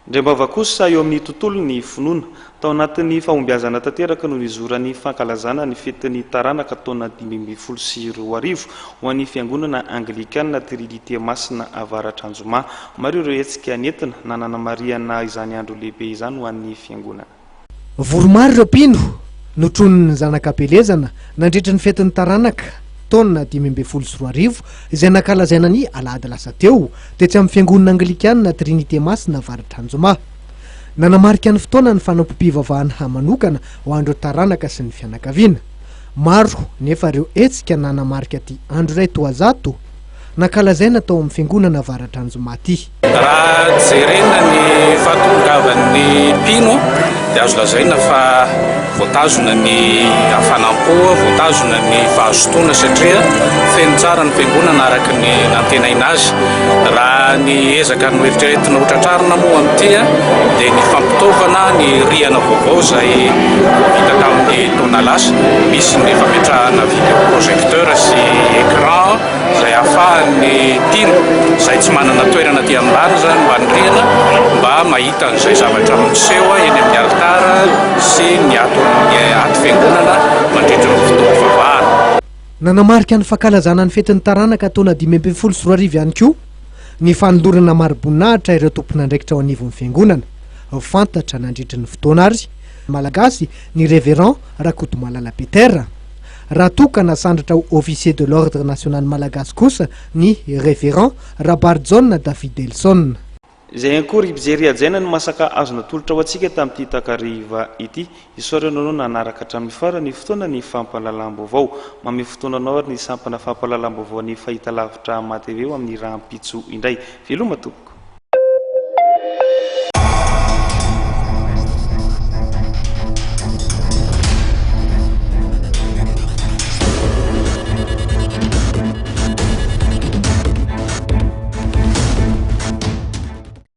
Indraim-bava kosa eo amin'ny tontolon'ny finoana. Tao anatin'ny fahombiazana tanteraka no nizoran'ny fankalazana ny fetin'ny taranaka taona 2015 ho an'ny Fiangonana Anglikana Trinite Masina Avaratr'Anjoma. Maro ireo hetsika nentina na nanamarihana izany andro lehibe izany ho an'ny Fiangonana. Vory maro ireo mpino notronin'ny zanak'Abelezana nandritry ny fetin'ny taranaka taona 2015 izay nankalazaina ny alahady lasa teo tetsy amin'ny Fiangonana Anglikana Trinite Masina Avaratr'Anjoma. Nanamarika ny fotoana ny fanompoam-pivavahana manokana ho an'ireo taranaka sy ny fianakaviana. Maro nefa ireo hetsika nanamarika ity andro iray toa zato nankalazaina tao amin'ny Fiangonana Avaratr'Anjoma ity. Raha jerena ny fahatongavan'ny mpino dia azo lazaina fa voatazona ny hafanam-po, voatazona ny fahazotoana satria feno tsara ny fiangonana araka ny nantenaina azy. Raha ny ezaka noeritreretina ho tratrarina moa amin'ity dia ny fampitaovana ny rihana vaovao izay vita tamin'ny taona lasa. Misy ny fametrahana vidéo projecteur sy écran izay ahafahan'ny mpino izay tsy manana toerana aty ambany izany mba ny rihana mba mahita an'izay zavatra miseho eny amin'ny alitara sy ny ato amin'ny ato fiangonana mandritra ny fotoam-pivavahana. Nanamarika ny fankalazana ny fetin'ny taranaka taona 2015 ihany koa ny fanolorana mari-boninahitra ireo tompon'andraikitra ao anivon'ny fiangonana. Fantatra nandritry ny fotoana ary Malagasy ny Révérend Rakotomalala Peter. Raha toa ka nasandratra ho Officier de l'Ordre National Malagasy kosa ny Révérend Rabarijaona David Elson. Izay ihany koa ry mpijery hajaina ny masaka azo natolotra ho antsika tamin'ity takariva ity. Isaorana anao nanaraka hatramin'ny farany fotoana ny fampahalalam-baovao. Manome fotoana anao ary ny sampana fampahalalam-baovaon'ny fahitalavitra Matv ho amin'ny rahampitso indray. Veloma tompoko.